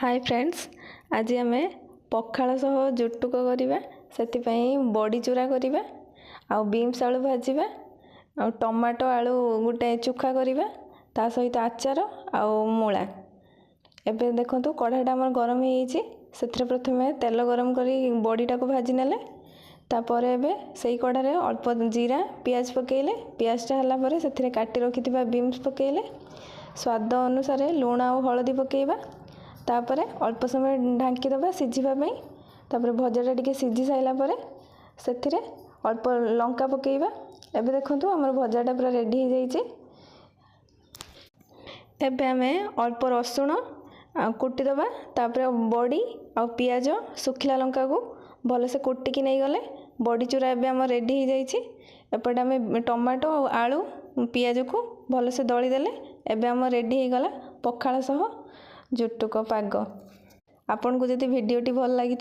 ହାଏ friends, ଆଜି ଆମେ ପଖାଳ ସହ ଜୁଟୁକ କରିବା। ସେଥିପାଇଁ ବଡ଼ି ଚୁରା କରିବା ଆଉ ବିମ୍ସ ଆଳୁ ଭାଜିବା ଆଉ ଟମାଟୋ ଆଳୁ ଗୋଟେ ଚୁଖା କରିବା, ତା ସହିତ ଆଚାର ଆଉ ମୂଳା। ଏବେ ଦେଖନ୍ତୁ, କଢ଼ାଟା ଆମର ଗରମ ହେଇଯାଇଛି। ସେଥିରେ ପ୍ରଥମେ ତେଲ ଗରମ କରି ବଡ଼ିଟାକୁ ଭାଜି ନେଲେ। ତାପରେ ଏବେ ସେଇ କଢ଼ାରେ ଅଳ୍ପ ଜିରା, ପିଆଜ ପକାଇଲେ। ପିଆଜଟା ହେଲା ପରେ ସେଥିରେ କାଟି ରଖିଥିବା ବିମ୍ସ ପକାଇଲେ। ସ୍ୱାଦ ଅନୁସାରେ ଲୁଣ ଆଉ ହଳଦୀ ପକାଇବା। ତାପରେ ଅଳ୍ପ ସମୟ ଢାଙ୍କି ଦେବା ସିଝିବା ପାଇଁ। ତାପରେ ଭଜାଟା ଟିକେ ସିଝି ସାରିଲା ପରେ ସେଥିରେ ଅଳ୍ପ ଲଙ୍କା ପକାଇବା। ଏବେ ଦେଖନ୍ତୁ, ଆମର ଭଜାଟା ପୁରା ରେଡ଼ି ହେଇଯାଇଛି। ଏବେ ଆମେ ଅଳ୍ପ ରସୁଣ ଆଉ କୁଟିଦେବା। ତାପରେ ବଡ଼ି ଆଉ ପିଆଜ, ଶୁଖିଲା ଲଙ୍କାକୁ ଭଲସେ କୁଟିକି ନେଇଗଲେ ବଡ଼ି ଚୁରା ଏବେ ଆମର ରେଡ଼ି ହେଇଯାଇଛି। ଏପଟେ ଆମେ ଟମାଟୋ ଆଉ ଆଳୁ, ପିଆଜକୁ ଭଲସେ ଦଳିଦେଲେ। ଏବେ ଆମର ରେଡ଼ି ହେଇଗଲା ପଖାଳ ସହ ଜୁଟୁକ ପାଗ। ଆପଣଙ୍କୁ ଯଦି ଭିଡ଼ିଓଟି ଭଲ ଲାଗିଥିବ